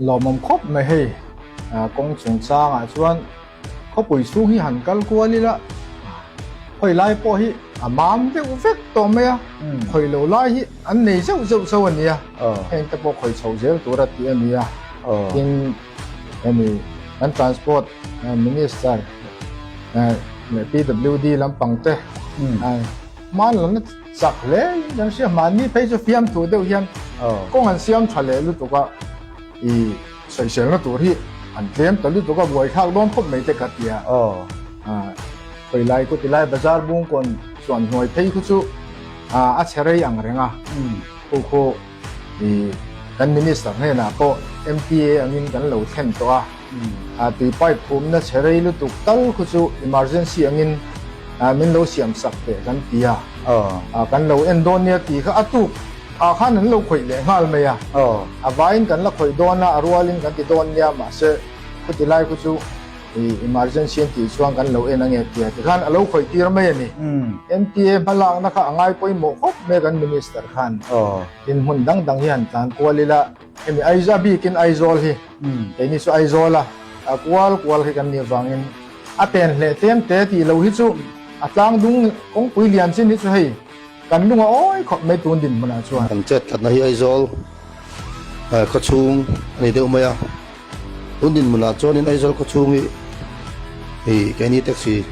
Lawmawm khawp mai hei kawng chungchangah chuan khawpui chhung hi han kal kual ila khawi lai pawh hi a mam deuh vek tawh mai a, khawi lo lai hi an nei zeuh zeuh chauh a nia, heng te pawh khawi chho zel tur a tih a nia, tin hemi kan transport minister leh PWD lampang te hman lamna Chak hle in kan hria mahni phei chu fiamthu deuh hian kawng an siam tha leh lutuk a, i sawiselna tur hi an tlem ta lutuk a, buaithlak dawn khawp mai te ka tia. Khawi lai khu tilai bazar bungkawn chuan hnuai phei khu chu a chhe rei ang reng a, khu khu i kan minister hnenah pawh MPA angin kan lo thlen tawh a, tui pipe phumna chhe rei lutuk tal khu chu emergency angin min lo siam sak teh kan ti a, kan lo en dawn nia tih kha a tuk ah khan an lo khawih leh nghal mai a, a vaiin kan la khawih dawn a, a rualin kan ti dawn nia mahse khuti lai khu chu I emergency an tih chuan kan lo en ange tia tikhan a lo khawih tir mai a ni. MPA hmalakna kha a ngai pawimawh khawp mai kan minister khan. Tin hmun dang dang hi han tlan kual ila hemi Aizawl a bikin Aizawl hi keini chu Aizawl a kual kual hi kan nih avangin a pen hleh tlem te tih lo hi chu a tlang dung kawngpui lian chin hi chu hei Kan lung a awi khawp mai tun dinhmunah chuan. Kan chet thatna hi Aizawl khawchhung a ni deuh mai a, tun dinhmunah chuanin Aizawl khawchhung hi hei keini taxi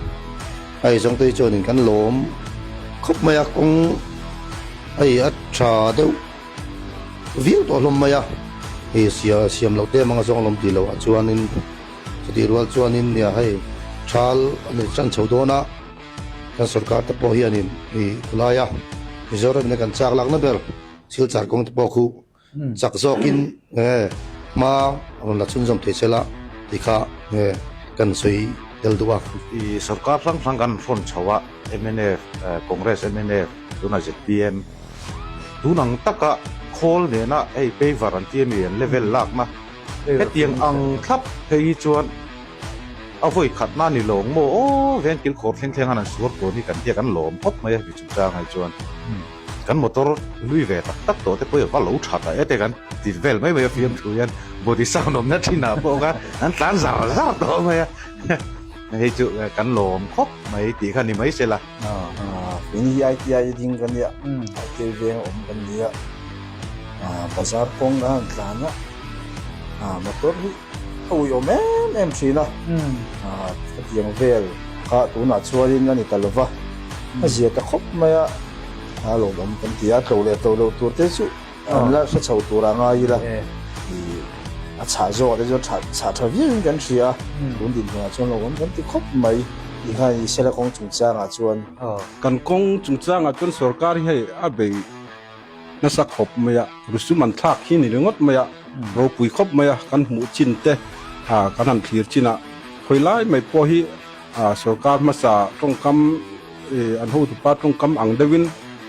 a eizawng te hi chuanin kan lawm khawp mai a, kawng hei a tha deuh viau tawh hlawm mai a, hei siam loh te emaw a zawng lawm tih loh ah chuanin chutih rual chuanin nia hei thal a ni tan chho dawn a. Kan sorkar te pawh hianin i khulaia Mizoram ina kan chak lakna ber Silchar kawng te pawh khu chak zawkin nge hma a rawn la chhunzawm thei sela tih kha nge kan sawi tel duh a. I sorkar hrang hrang kan hrawn chho a, mnf, Congress, mnf, tunah zpm tun ang taka khawl nena hei paver an ti ami an level lakna hetiang ang thlap phei hi chuan A vawi khat na ni lo maw aw veng kil khawr thleng thleng han an suar tawn hi kan tia kan lawm khawp mai a mi chungchang ai chuan kan motor lui ve tak tak tawh te pawh hi va lo tha ta e te kan ti vel mai mai a fiam thu hian body sound awmna thin ah pawh kha an tlan zar zar tawh mai a hei chu kan lawm khawp mai tih kha ni mai se la. Keini hi ITI ding ka nia, ITI veng awm kan nia, bazar kawng kan han tlan a, motor hi A uiawm em em thin a, khatiang vel kha tunah chuanin a ni ta lova, a zia ta khawp mai a, a lawmawm kan ti a, tlo leh tlo loh tur te chu an la hre chho tur a ngai ila, a chhah zawk te chu chhah tha viauin kan hria a, tun dinhmunah chuan lawmawm kan ti khawp mai tih kha i sela kawng chungchangah chuan. Kan kawng chungchangah chuan sorkar hi hei a bei. Nasa khawp mai a, rusum an thlak hi ni ringawt mai a, ropui khawp mai a, kan hmuh chin te kan han thlir chin a, khawi lai mai pawh hi sorkar hmasa tawngkam an hotupa tawngkam ang deuhin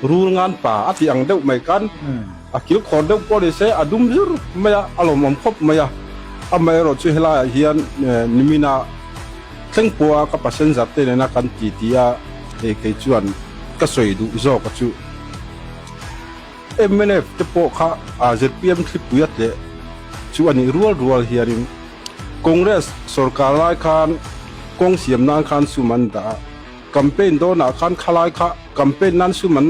rul ngan pa a tih ang deuh mai khan a kil khawr deuh pawh ni se a dum zur mai a, a lawmawm khawp mai a, amaherawh chu helaiah hian nimina thleng pawha ka passenger te nena kan titi a, hei kei chuan ka sawi duh zawk a chu. Mnf te pawh kha zpm thlipui a tleh chu a nih rual rual hianin Congress sorkar lai khan kawng siam nan khan sum an dah a, campaign dawnah khan khalai kha campaign nan sum an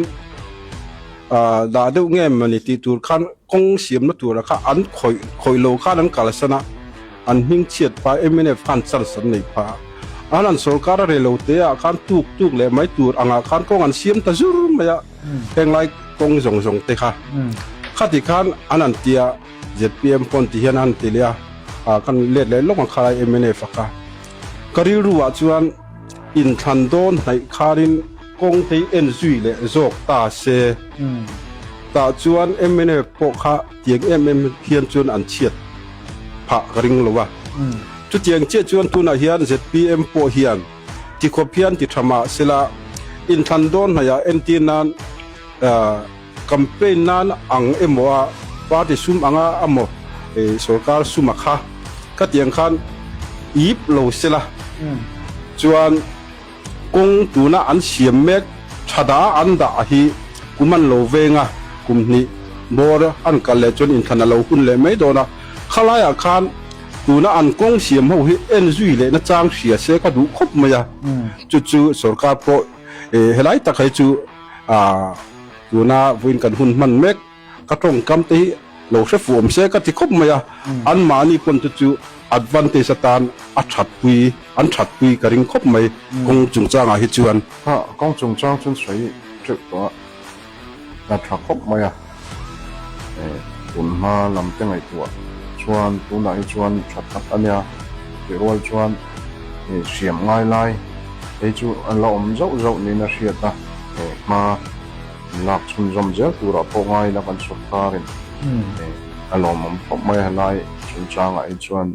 dah deuh nge mawni tih tur khan kawng siamna tura kha an khawih khawih lo khan an kalsan a. An hming chhiat pha mnf khan chance an nei pha. An an sorkar a relo te ah khan tuk tuk leh mai tur angah khan kawng an siam ta zur mai a, henglai kawng zawng zawng te kha. Khati khan an an tia zpm pawn ti hian an ti leh a, ah kan let leh lawk ang khalai mnf a kha. Ka rilru ah chuan inthlan dawn hnaih kharin kawng te hi en zui leh zawk ta se, tah chuan mnf pawh kha tiang em em hian chuan an chhiat phah ka ring lo a. Chutiang chiah chuan tunah hian zpm pawh hian tikhawp hian ti tha mah sela inthlan dawn hnaihah entir nan campaign nan ang emaw a party sum anga amaw sorkar sum a kha ka tiang khan ip lo sela chuan Kawng tuna an siam mek tha dah an dah hi kum an lo veng a, kum hnih bawr an kal leh chuan inthlan a lo hun leh mai dawn a. Khalaiah khan tuna an kawng siam ho hi en zui leh nachang hria se ka duh khawp mai a, chu chu sorkar pawh helai tak hi chu tuna vawiin kan hun hman mek ka tawngkam te hi lo hre fuh awm se ka ti khawp mai a, anmahni pawn chu chu advantage atan a thatpui an thatpui ka ring khawp mai kawng chungchangah hi chuan. Kha kawng chungchang chuan sawi teuh tawh a. A tha khawp mai a, tun hma lam te ngaihtuah chuan tunah hi chuan tha tak a nia tih rual chuan siam ngai lai hei chu a la awm zauh zauh niin a hriat a, hma lak chhunzawm zel turah pawh ngai ila kan sawrkarin a lawmawm khawp mai a helai chungchangah hi chuan.